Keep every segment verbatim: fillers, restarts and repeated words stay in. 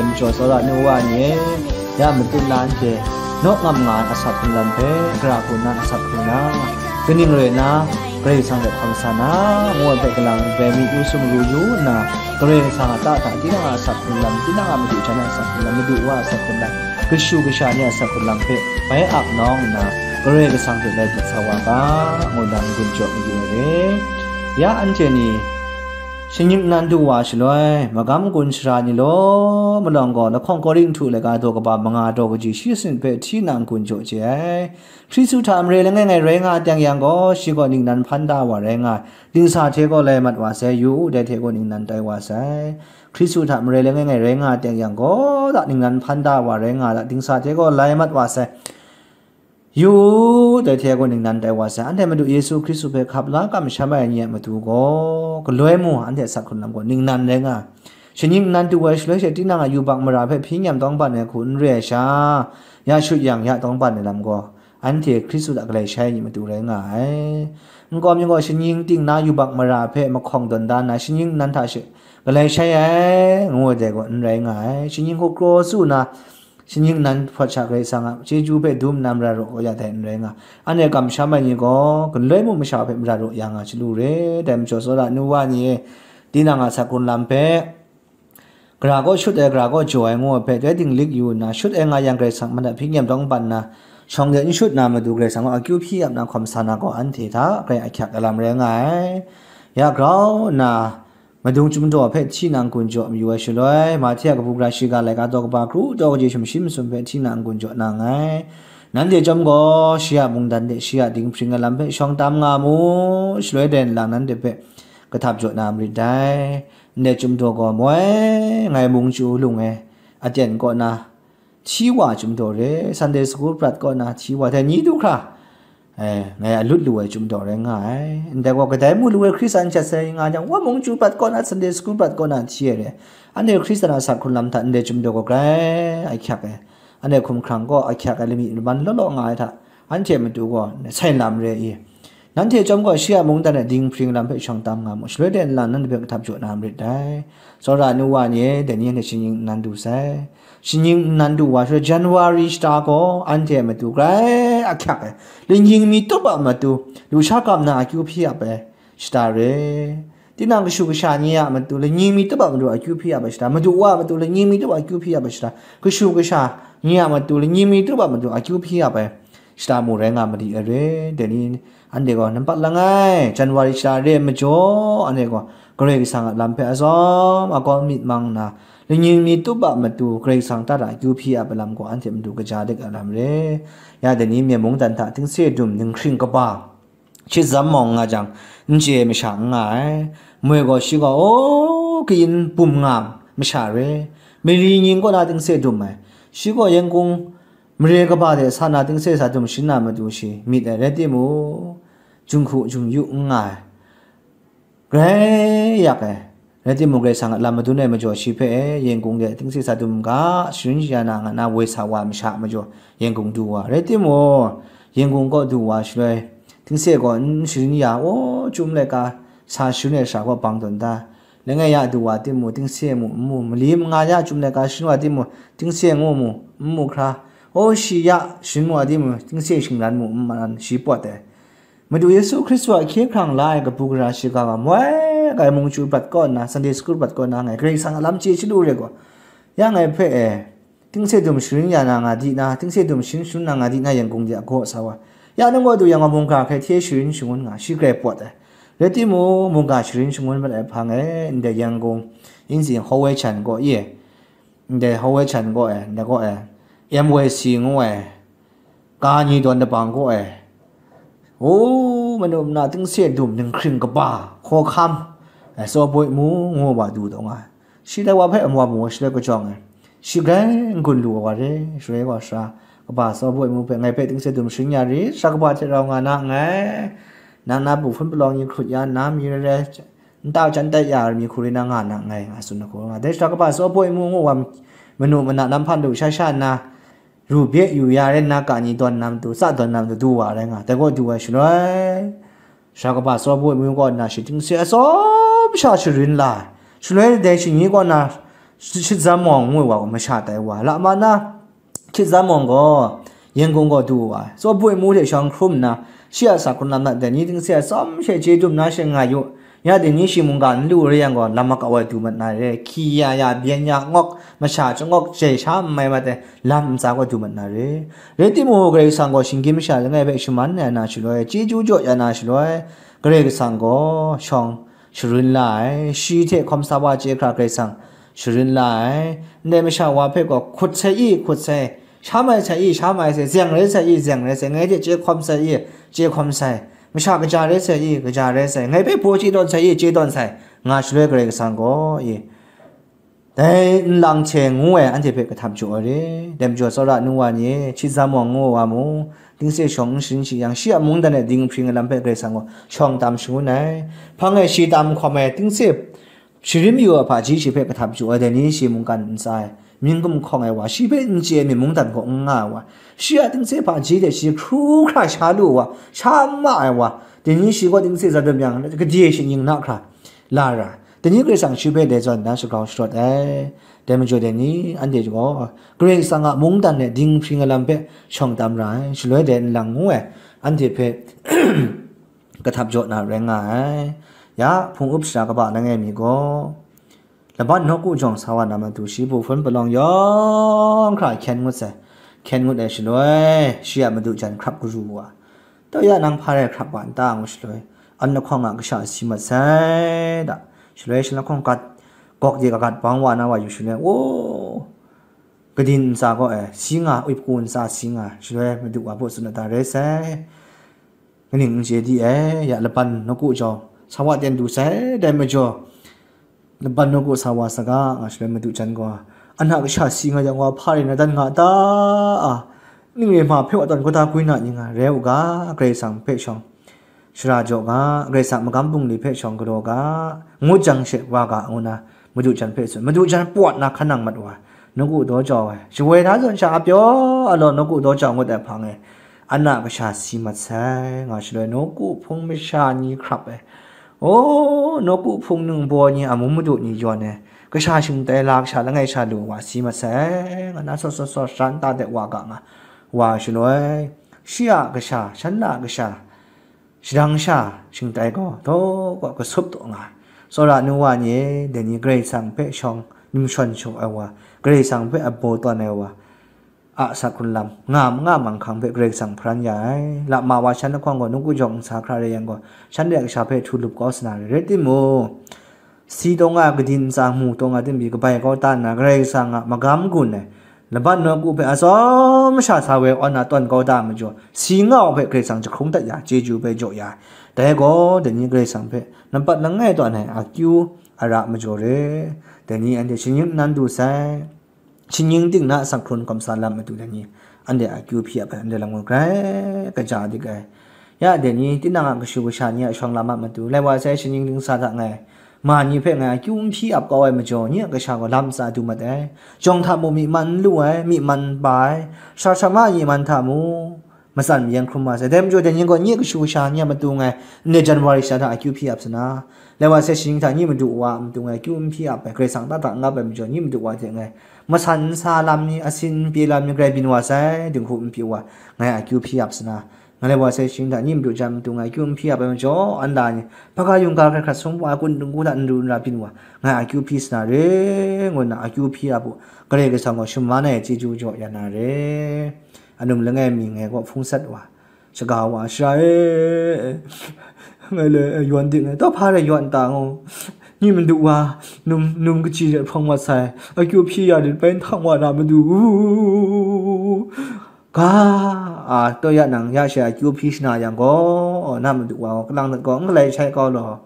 dai majaw tsawra nu wa ni e, ya matut na anhte, naw ngam nga ai asak hkrung lam hpe, gara hku nna asak hkrung na, kaning rai nna, Karai Kasang hte hkawm sa na, ngu ai hpe galang bai mi yu sumru yu nna, Karai Kasang a ta hta, tinang a asak hkrung lam, tinang a madu jan a asak hkrung lam, madu wa a asak hkrung lam, kashu kasha ni a asak hkrung lam hpe bai ap nawng nna, Karai Kasang hte lai hpyi sa wa ga, ngu nna n-gun jaw mayu ai re. Ya anhte ni, shinggyim nnan du wa shaloi, magam gun sara ni law malawng gaw, lahkawng Korinhtu laika daw kaba manga daw kaji shi sanit hpe hti nna n-gun jaw chye ai. Hkristu hta mare langai ngai rai nga ai teng yang gaw, shi gaw ningnan hpan da wa rai nga ai, dingsa hte gaw lai mat wa sai, yu u, dai hte gaw ningnan tai wa sai. Hkristu hta mare langai ngai rai nga ai teng yang gaw, da ningnan hpan da wa rai nga ai, dingsa hte gaw lai mat wa sai. Yu u, dai hte gaw ningnan tai wa sai. Anhte Madu Yesu Hkristu hpe hkap la kamsham ai ni a matu gaw, galoi mu, anhte asak hkrung lam gaw ningnan rai nga ai. Shinggyim nnan du ai shaloi she, tinang a yubak mara hpe hpyi nyam tawngban ai hku n re ai sha, ya shut yang ya tawngban ai lam gaw, anhte Hkristu hta galai shai ai ni matu rai nga ai. Nkau mi gaw, shinggyim ting na yubak mara hpe mahkawng dawn da nna, shinggyim nnan hta she galai shai ai, ngu ai dai gaw n rai nga ai. Shinggyim hku kraw su nna, shinggyim nnan hpawt sha Karai Kasang a chyeju hpe dum nna mara raw kau ya dai n rai nga. Anhte kamsham ai ni gaw, galoi mung masha hpe mara raw ya nga chyalu re. Dai majaw tsawra nu wa ni e, tinang a asak hkrung lam hpe, gara gaw shut ai, gara gaw jaw ai ngu ai hpe, dai dinglik yu nna, shut ai nga yang Karai Kasang man hta hpyi nyam tawngban nna, shawng de n shut na matu Karai Kasang gaw akyu hpyi ap na hkawm sa na gaw, anhte hta grai ahkyak ai lam rai nga ai. Ya grau nna, madung chyum daw hpe hti nna n-gun jaw mayu ai shaloi, Mahte a kabu gara shiga laika daw kaba kru daw kaji sumshi masum hpe hti nna n-gun jaw na nngai. Nanhte chyawm gaw, shi a mungdan hte shi a dinghpring ai lam hpe shawng tam nga mu, shaloi dai nlang nanhte hpe kahtap jaw na marit dai. Ndai chyum daw gaw moi, ngai mung chyu lung e, aten kaw na, hti wa chyum daw re, Sunday school prat kaw na hti wa, dai ni du hkra, eh, ngai a lut lu ai chyum daw rai nga ai. Ndai gaw, kadai mu lu ai Hkristan shat sai nga jang, wa mung chyu prat kaw na, Sunday school prat kaw na hti ai re. Anhte Hkristan a asak hkrung lam hta ndai chyum daw gaw grai ahkyak ai. Anhte hkumhkrang gaw ahkyak ai lamik laman law law nga ai hta, anhte matu gaw sai lam re i. Nanhte chyawm gaw shi a mungdan e dinghpring lam hpe shawng tam nga mu, shaloi de nlang nanhte hpe kahtap jaw na marit dai. Tsawra nu wa ni e, dai ni anhte shinggyim nnan du sai. Shinggyim nnan du wa shaloi, January shata gaw anhte a matu grai ahkyak ai, lanying mi tup a matu, lusha kam na akyu hpyi ap ai shata re. Tinang kashu kasha ni a matu, lanying mi tup a matu akyu hpyi ap ai shata, madu wa a matu, lanying mi tup a akyu hpyi ap ai shata, kashu kasha ni a matu, lanying mi tup a matu akyu hpyi ap ai shata mu rai nga mali ai re. Dai ni anhte gaw nampat langai, January shata re ai majaw, anhte gaw Karai Kasang a lam hpe azawng agawn myit mang nna, lanying mi tup a matu Karai Kasang ta da akyu hpyi ap ai lam gaw anhte matu kaja dik ai lam re. Ya dai ni myen mungdan hta tingse dum dinghpring kaba, shit zam mawng nga jang, n chye ai masha n nga ai. Moi gaw shi gaw, o, kayin bum nga masha re, mali nying kaw na tingse dum ai. Shi gaw Yangkung mare kaba de sa na tingse sa dum sharin na matu shi myit ai rai timung, jung hku jung yu n nga ai, grai yak ai, rai timung, Karai Kasang a lam madun ai majaw shi hpe, Yengkung de tingse sa dum ga sharin ya na nga na woi sa wa masha majaw Yengkung du wa, rai timung, Yengkung kaw du wa shaloi, tingse gaw n sharin ya, o, chyum laika sa sharin ai sara kaw bang tawn da, langai ya du wa timung, tingse mu n mu, mali manga ya chyum laika sharin wa timung, tingse ngu mu n mu hkra, o, shi ya sharin wa timung, tingse shingran mu n maran shi pawt ai. Madu Yesu Hkristu a hkye hkrang la ai kabu gara shiga ga moi ga ai mungchu bat kaw nna, Sunday school bat kaw nna, ngai Karai Kasang a lam chye chyalu re gaw, ya ngai hpe e, tingse dum sharin ya na nga di na, tingse dum sharin sharin na nga di na, Yengkung de a gaw sa wa. Ya nang gaw du yang gaw mungga hkrai hte sharin shangun nga, shi grai pawt ai. Rai timung, mungga sharin shangun mat ai hpang e, ndai Yengkung, Yingzing Hawai Chan gaw ye, ndai Hawai Chan gaw e, ndai gaw e, M Y C ngu ai, ka ni dawn dabang gaw e, o, manu mana tingse dum ninghkring kaba, hkawhkam, e, Sawboi mu ngu wa du taw nga ai. Shi dai wa hpe amu wa mu wa shaloi kajawng ai. Shi grai n-gun lu wa re, shaloi wa sara kaba Sawboi mu hpe ngai hpe tingse dum sharin ya rit, sara kaba hte rau nga na nngai. Nang na bu hpun palawng ni hkrut ya nna, mi rai rai, nta jan tai ya ai mi hku rai na nga na nngai, nga tsun ai hku nga. Dai sara kaba Sawboi mu ngu wa, manu mana nam hpan lu sha sha nna, ru bye yu ya rai nna, ka ni dawn na matu, tsa dawn na matu du wa rai nga, dai gaw du ai shaloi, sara kaba Sawboi mu kaw nna shi tingse atsawm sha sharin la ai. Shaloi dai shi ni kaw na, shi-, shit zam mawng ngu ai wa gaw masha tai wa, lama na, shit zam mawng gaw, Yengkung gaw du wa ai. Sawboi mu hte shawng hkrum nna, shi a sa hkrun lam na dai ni tingse atsawm she chye dum na she nga yu. Ya dai ni shi mungga n lu re yang gaw, lam makau ai du mat na re, hki ya ya, byen ya ngawk, masha changawk, jai sha n mai mat ai, lam ntsa gaw du mat na re. Rai timung, Karai Kasang gaw shinggyim masha langai hpe shaman ya na shaloi, chyeju jaw ya na shaloi, Karai Kasang gaw shawng sharin la ai, shi hte hkawm sa wa chye hkra Karai Kasang sharin la ai. Ndai masha wa hpe gaw, hkut sai i, hkut sai, sham ai sai i, sham ai sai, zeng rai sai i, zeng rai sai, ngai hte chye hkawm sai i, chye hkawm sai, masha kaja rai sai i, kaja rai sai, ngai hpe baw chye tawn sai i, chye tawn sai, nga shaloi Karai Kasang gaw i, dai nlang hte ngu ai anhte hpe kahtap jaw ai re. Dai majaw tsawra nu wa ni e, shit zam mawng ngu wa mu, tingse shawng n sharin shi yang, shi a mungdan e dinghpring ai lam hpe Karai Kasang gaw shawng tam shangun ai. Hpang e shi tam hkawm ai tingse sharin yu ai hpaji shi hpe kahtap jaw ai, dai ni shi mungkan ntsa e mying gumhkawng ai wa, shi hpe n chye ai myi mungdan gaw n nga ai wa, shi a tingse hpaji hte shi hkru hkra sha lu ai wa, sha n ma ai wa, dai ni shi gaw tingse za dum yang, gade shinggyim na hkra la ra, dai ni Karai Kasang shi hpe dai zawn na shagrau sharawt ai. Dai majaw dai ni, anhte gaw Karai Kasang a mungdan e dinghpring ai lam hpe shawng tam ra ai, shaloi dai nlang ngu ai, anhte hpe kahtap jaw na rai nga ai. Ya, hpung up shara kaba langai mi gaw, laban nawku jawng sa wa na matu shi bu hpun palawng yawng hkra hkyen ngut sai. Hkyen ngut ai shaloi, shi a madu jan hkrap karu wa. Tau ya nang hpa rai hkrap wa n ta ngu shaloi, an lahkawng a kasha si mat sai da. Shaloi shi lahkawng gat, gawk de kagat bang wa na wa yu shaloi, o, kadin ntsa gaw e, si nga, uipu ntsa si nga, shaloi madu wa baw tsun na ta rai sai. Kaning n chye di ai, ya laban nawku jawng sa wa ten du sai, dai majaw, laban nawku sa wa saga, nga shaloi madu jan gaw, an a kasha si nga yang wa, hpa rai na dan nga ta? A, ning re hma hpe wa tawn kau da gwi na ni nga, rai u ga, Karai Kasang hpe shawng shara jaw ga, Karai Kasang magam bungli hpe shawng galaw ga, ngut jang she wa ga, ngu na, madu jan hpe tsun, madu jan pawt na hkan nang mat wa, nawku daw jau ai, shawoi na zawn sha a pyaw a law nawku daw jau ngut ai hpang e, an a kasha si mat sai, nga shaloi nawku hpung masha ni hkrap ai, o, nawku hpung ningbaw ni amu madu ni yawn ai, kasha shingtai la kasha langai sha lu wa si mat sai, nga na sawt sawt sawt sha nta de wa ga nga, wa shaloi, shi a kasha, shan a kasha, shadang sha shingtai gaw, daw gaw kasup taw nga ai. Tsawra nu wa ni e, dai ni Karai Kasang hpe shawng numshawn shaw ai wa, Karai Kasang hpe abaw tawn ai wa, a sakhun lam, nga ma nga manghkang hpe Karai Kasang hparan ya ai. Lama wa shan lahkawng gaw, nawku jawng ntsa hkra rai yang gaw, shanhte a kasha hpe htu lup kau sa na rai. Rai timung, si taw nga, kadin ntsa mu taw nga, tengbi kabai kau ta nna, Karai Kasang a magam gun ai, laban nawku hpe atsawm sha sa woi awn na tawn kau da ai majaw, si nga wa hpe Karai Kasang jahkrung dat ya, chyeju hpe jaw ya ai. Dai gaw, dai ni Karai Kasang hpe nampat langai tawn ai akyu ara majaw re. Dai ni anhte shinggyim nnan du sai, shinggyim ting na a sakhun hkawm sa lam matu dai ni, anhte akyu hpyi ap ai, anhte lam gaw grai kaja dik ai. Ya dai ni, tinang a kashu kasha ni a shawng lam a matu, lai wa sai shaning dingsa hta ngai ma ni hpe ngai akyu n hpyi ap kau ai majaw, nye a kasha gaw lam ntsa du mat ai. Jawng hta mung myi man n lu ai, myi man n pa ai, sara sara ma myi man hta mung matsan mayang hkrum wa sai. Dai majaw, dai ni gaw nye kashu kasha ni a matu ngai ndai January shata hta akyu hpyi ap sa na, lai wa sai shaning hta nye madu wa a matu ngai akyu n hpyi ap ai, Karai Kasang ta hta n ap ai majaw, nye madu wa hte ngai masan n sa lam ni, asin n pyi lam ni grai byin wa sai, dinghku n pyi wa, ngai akyu hpyi ap sa na, ngai lai wa sai shaning hta nye madu jan matu ngai akyu n hpyi ap ai majaw, an da ni, hpaga yungga hkrat hkrat sum wa, kun dingku hta n ru n ra byin wa, ngai akyu hpyi sa na re, ngu nna akyu hpyi ap u. Karai Kasang gaw shaman ai chyeju jaw ya na re. Anum langai mi ngai gaw hpung sat wa, shaga wa, shara e, ngai le, yawn dik ngai, taw hpa rai yawn ta ngu, nye madu wa, num, num kaji hte hprawng mat sai, akyu hpyi ya lit bai nhtang wa na madu ga, a, taw ya nang, ya she akyu hpyi shana yang gaw, na madu wa gaw, kalang dat gaw, n galai shai kau law.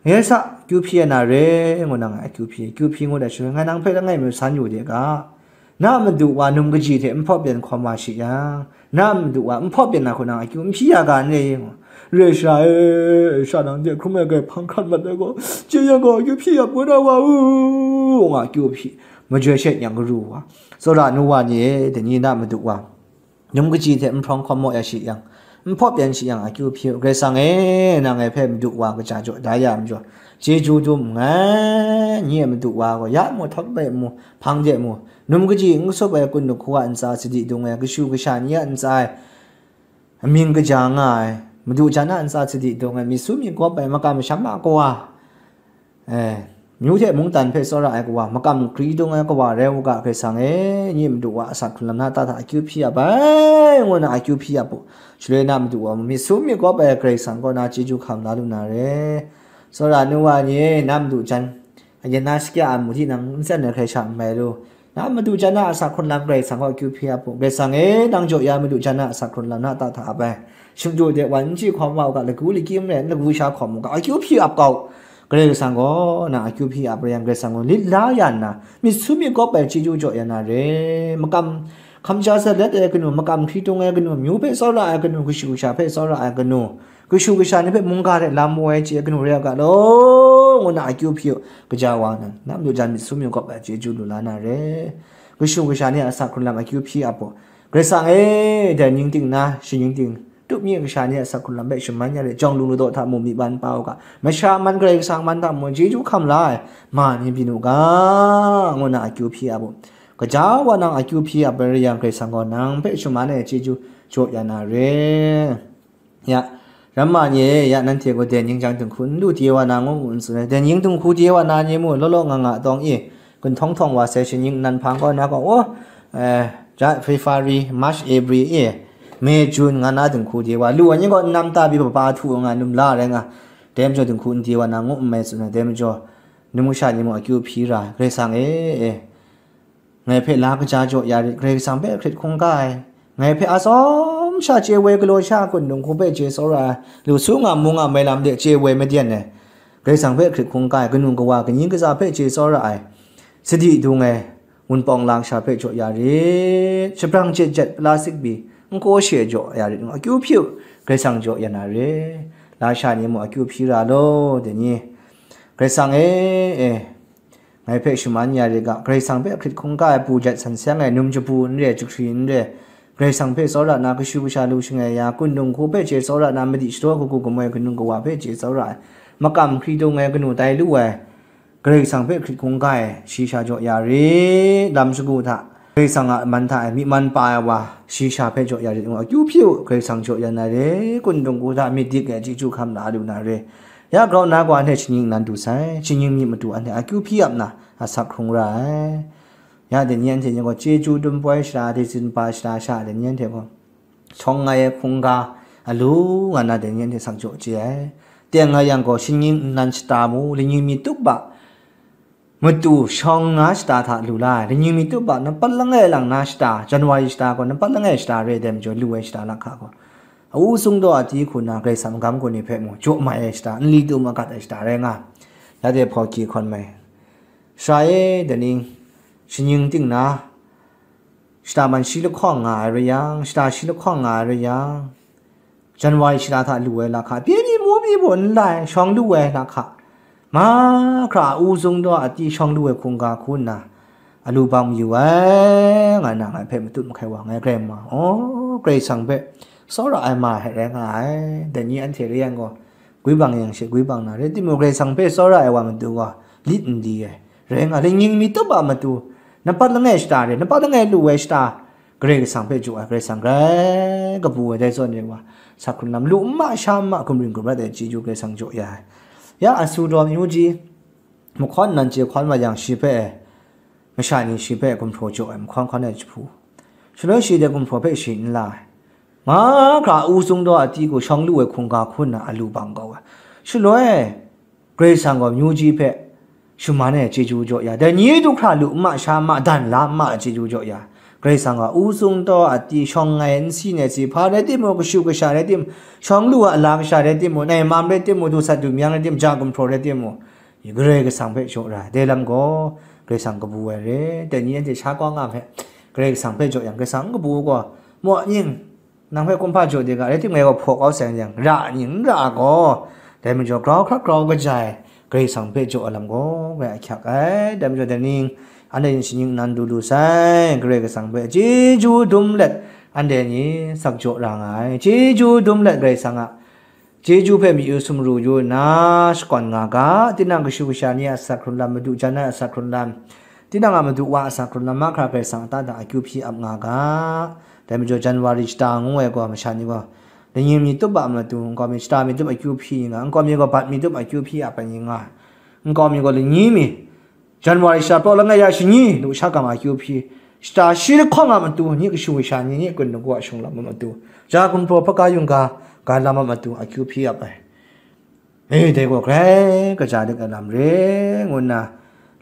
Ngai sa, akyu hpyi ya na re, ngu na ngai akyu hpyi, akyu hpyi ngut ai shaloi, ngai nang hpe langai mi san yu de ga, na madu wa num kaji hte n hpaw byan hkawm wa shi yang, na madu wa n hpaw byan na hku nang akyu n hpyi ya ga n re, ngu. Re shara e, sha nang de hkrum ai grai hpang hkrat mat ai gaw, chye yang gaw akyu hpyi ya poi na wa u, ngu nga akyu hpyi, majoi she nyang garu wa, tsawra nu wa ni e, dai ni na madu wa num kaji hte n hprawng hkawm maw ya shi yang, n hpaw byan shi yang, akyu hpyi u, Karai Kasang e, nang ngai hpe madu wa kaja jaw da ya majaw, chyeju dum nngai, nye madu wa gaw, ya mu, htawt de mu, hpang de mu, num kaji n kasup ai kun dingku a ntsa sadi dung ai, kashu kasha ni a ntsa e amying kaja nga ai, madu jan a ntsa sadi dung ai, myit su myit gawp ai, makam masham a kawa, e, myu hte mungdan hpe tsawra ai kawa, makam hkri dung ai kawa rai u ga, Karai Kasang e, nye madu wa asak hkrun lam na ta hta akyu hpyi ap ai, ngu na akyu hpyi ap u. Shaloi na madu wa myit su myit gawp ai Karai Kasang kaw na chyeju hkam la lu na re. Tsawra nu wa ni e, na madu jan ayan na shakya a mu tinang n tsen ai hkrai sha n mai lu. Na madu jan a asak hkrun lam Karai Kasang kaw akyu hpyi ap u. Karai Kasang e, nang jaw ya madu jan a asak hkrun lam na ta hta ap ai. Shingdu de wan n chye hkawm wa u ga, lagu lagyim rai n lagu sha hkawm u ga, akyu hpyi ap kau. Karai Kasang gaw na akyu hpyi ap rai yang, Karai Kasang gaw lit la ya nna, myit su myit gawp ai chyeju jaw ya na re. Makam hkam ja salet ai kanu, makam hkri tung ai kanu, myu hpe tsawra ai kanu, kashu kasha hpe tsawra ai kanu, kashu kasha ni hpe mungga hte lam mu ai chye ai kanu rai u ga law, ngu na akyu hpyi u, kaja wa nnan, na madu jan myit su myit gawp ai chyeju lu la na re. Kashu kasha ni a asak hkrun lam akyu hpyi ap u. Karai Kasang e, dai ning ting na, shi ning ting, tup nye kasha ni a asak hkrun lam hpe shaman ya re, jawng lu ladaw hta mung myi man pa u ga, masha man Karai Kasang man hta mung chyeju hkam la ai ma ni byin u ga, ngu na akyu hpyi ap u. Kaja wa nang akyu hpyi ap ai rai yang, Karai Kasang gaw nang hpe shaman ai chyeju jaw ya na re. Ya, ramma ni e, ya nanhte gaw dai ning jang dinghku n lu de wa na ngu ngu n tsun ai. Dai ning dinghku de wa na ni mu, law law nga nga tawng e, gun htawng htawng wa sai, shaning nnan hpang kaw na gaw, oh, eh, ja, February, March, April e, May, June nga na dinghku de wa, lu ai ni gaw n nam ta pyi, papa htu nga, num la rai nga, dai majaw dinghku n de wa na ngu n mai tsun ai. Dai majaw, num kasha ni mung akyu hpyi ra, Karai Kasang e, e, ngai hpe la kaja jaw ya rit, Karai Kasang hpe hkrit hkungga ai, ngai hpe atsawm sha chye woi galaw sha a kun dinghku hpe chye tsawra ai, lu su nga mu nga mai lam de chye woi maden ai, Karai Kasang hpe hkrit hkungga ai, kanu kawa kaning kaza hpe chye tsawra ai, sadi dung ai, wunpawng lasha hpe jaw ya rit, shabrang jet jet plastik pyi, n kaw she jaw ya rit, akyu hpyi u, Karai Kasang jaw ya na re, lasha ni mung akyu hpyi ra law, dai ni, Karai Kasang e, e, ngai hpe shaman ya rit ga, Karai Kasang hpe hkrit hkungga ai, bu jat san seng ai, num jabu n re, jahkri n re, Karai Kasang hpe tsawra na, kashu kasha lu shangai ya, kun dinghku hpe chye tsawra na, madi shadaw kagu kamoi kanu kawa hpe chye tsawra ai, makam hkri dung ai, kanu tai lu ai, Karai Kasang hpe hkrit hkungga ai, shi sha jaw ya rit, lam shagu hta, Karai Kasang a man hta e myi man pa ai wa, shi sha hpe jaw ya rit ngu, akyu hpyi u, Karai Kasang jaw ya na re, kun dinghku hta myit dik ai chyeju hkam la lu na re. Ya grau nna gaw anhte shaning nnan du sai, shaning myit matu anhte akyu hpyi ap na, asak hkrung ra ai. Ya dai ni anhte ni gaw chyeju dum poi shara, dai tsinpa shara sha, dai ni anhte gaw shawng ngai ai hkungga alu nga na, dai ni anhte sak jaw chye ai. Teng nga yang gaw, shaning nnan shata mu, lingning mi tup a matu shawng nga shata hta lu la ai, lingning mi tup a nampat langai lang na shata, January shata gaw nampat langai shata re, dai majaw lu ai shata lahkha gaw, a u sung daw a ti hku nna Karai Kasang magam gun ni hpe mung jaw mai ai shata, nli tu magat ai shata rai nga, ya de hpaw hkye hkawn mai. Sara e, dai ning, shaning ting na, shata man shi lahkawng nga ai rai yang, shata shi lahkawng nga ai rai yang, January shata hta lu ai lahka, pyi pyi mu pyi baw n lai, shawng lu ai lahka, mahkra a u zung daw a ti shawng lu ai hkungga hku nna, a lu bang mayu ai, nga na ngai hpe matut mahkai wa ngai Karai ma, aw, Karai Kasang hpe tsawra ai ma hte rai nga ai. Dai ni anhte rai yang gaw, gwi bang yang she gwi bang na, rai timung, Karai Kasang hpe tsawra ai wa matu gaw, lit n di ai, rai nga, lingning mi tup a matu, nampat langai shata re, nampat langai lu ai shata, Karai Kasang hpe jaw ai, Karai Kasang grai kabu ai, dai zawn re wa, sa hkrun lam lu n ma, sha n ma, gumring gumrat ai chyeju Karai Kasang jaw ya ai. Ya, Asu daw amyu ji, mahkawn nan chye hkawn ma yang, shi hpe, masha ni shi hpe gumhpraw jaw ai, mahkawn hkawn ai jahpu, shaloi shi de gumhpraw hpe shi n la ai, mahkra a u zung daw a ti gaw shawng lu ai hkungga hku nna a lu bang kau ai. Shaloi, Karai Kasang gaw amyu ji hpe shaman ai chyeju jaw ya, dai ni du hkra lu n ma, sha n ma, dan la n ma ai chyeju jaw ya, Karai Kasang gaw u zung daw a ti shawng ai, n si ai si, hpa rai timung, kashu kasha rai timung, shawng lu a ala kasha rai timung, nai mam rai timung, du sat du myang rai timung, ja gumhpraw rai timung, Karai Kasang hpe jaw ra ai. Dai lam gaw Karai Kasang kabu ai re. Dai ni anhte sha kau nga hpe Karai Kasang hpe jaw yang, Karai Kasang n kabu gaw, maw ning, nang hpe kumhpa jaw de ga, rai timung, ngai gaw hpaw kau sai yang, ra ning n ra gaw, dai majaw grau hkrat grau kaja ai Karai Kasang hpe jaw ai lam gaw, ngai ahkyak ai. Dai majaw, dai ning, anhte yin shaning nnan du lu sai, Karai Kasang hpe chyeju dum let, anhte ni sak jaw ra nga ai. Chyeju dum let Karai Kasang a chyeju hpe myu sumru yu nna shakawn nga ga, tinang kashu kasha ni a asak hkrun lam, madu jan ai asak hkrun lam, tinang a madu wa a asak hkrun lam, mahkra Karai Kasang a ta hta akyu hpyi ap nga ga. Dai majaw, January shata ngu ai gaw, masha ni gaw, lingning mi tup a matu, nkau mi shata mi tup akyu hpyi nga, nkau mi gaw bat mi tup akyu hpyi ap ai ni nga, nkau mi gaw lingning mi, January shata pyaw langai ya shani, lu sha kang akyu hpyi, shata shi lahkawng a matu, ni kashu kasha ni, ni kun lagu a shung lam a matu, ja gumhpraw hpaka yungga ga lam a matu akyu hpyi ap ai. E, dai gaw grai kaja dik ai lam re, ngu nna,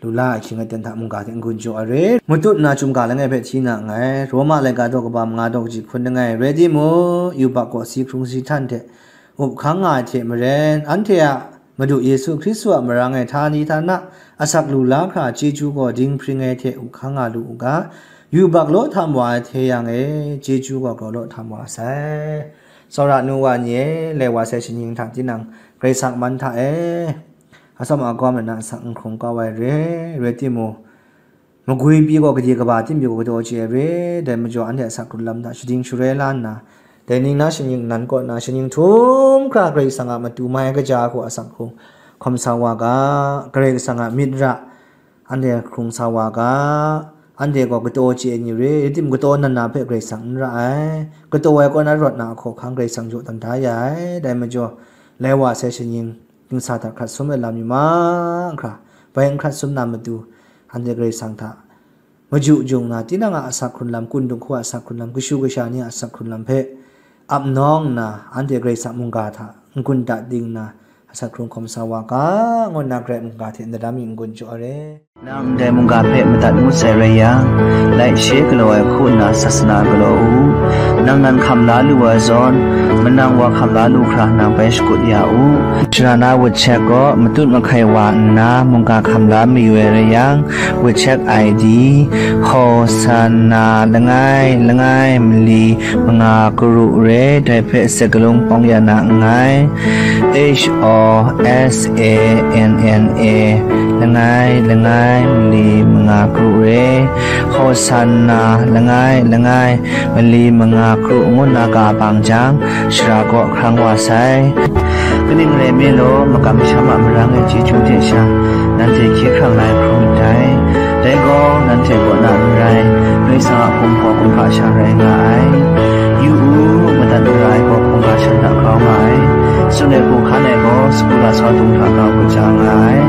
lu la ai ahkying aten hta mungga hte n-gun jaw ai re. Matut na chyum ga langai hpe hti na nngai, Roma laika daw kaba manga daw kaji hkun langai, rai timung, yubak gaw si hkrung si htan hte up hkang nga ai hte maren, anhte a Madu Yesu Hkristu a marang e htani htana asak lu la hkra chyeju gaw dinghpring ai hte up hkang nga lu u ga, yubak law htam wa ai hte yang e, chyeju gaw grau law htam wa sai. Tsawra nu wa ni e, lai wa sai shaning hta tinang, Karai Kasang man hta e, atsawm agawm ai na asak n hkrung kau ai re, rai timung, magwi pyi gaw gade kaba tim pyi gaw kadaw chye ai re, dai majaw anhte asak hkrun lam hta shading shaloi la nna, dai ning na shaning nnan kaw na shaning htum hkra Karai Kasang a matu mai kaja hku asak hkrung hkawm sa wa ga, Karai Kasang a myit ra anhte hkrung sa wa ga, anhte gaw kadaw chye ai ni re, rai timung kadaw nnan na hpe Karai Kasang n ra ai, kadaw ai kaw na rawt na a hkawhkang Karai Kasang jaw dan da ya ai, dai majaw, lai wa sai shaning, dingsa hta hkrat sum ai lam mi mahkra, bai n hkrat sum na matu, anhte Karai Kasang hta maju jung na, tinang a asak hkrun lam, kun dinghku a asak hkrun lam, kashu kasha ni a asak hkrun lam hpe ap nawng nna, anhte Karai Kasang mungga hta n-gun dat ding nna, asak hkrung hkawm sa wa ga, ngu nna Karai mungga hte ndaram mi n-gun jaw ai re. Nang ndai mungga hpe madat ngut sai rai yang, laishe galaw ai hku nna sasana galaw u. Nang nan hkam la lu ai zawn, manang wa hkam la lu hkra nang bai shakut ya u. Sara na wut chek gaw matut mahkai wa nna mungga hkam la mayu ai rai yang, wut chek I D, Hosanna langai langai mali manga karu re, dai hpe sakalung pawng ya na nngai. H O S A N N A, langai langai mali manga karu re, Hosanna langai langai mali manga karu ngu nna ga bang jang, sara kaw hkrang wa sai. Kaning rai nme law, makam masham a marang e chyeju hte sha, nanhte hkye hkrang la ai hkrum ndai. Dai gaw, nanhte kaw na n rai, Karai Kasang a hkum gaw hkungga sha rai nga ai. Yu u, madat mara ai gaw hkungga sha hta grau nga ai. Tsun ai hku hkan ai gaw, sagu lasau dung hta grau kaja nga ai.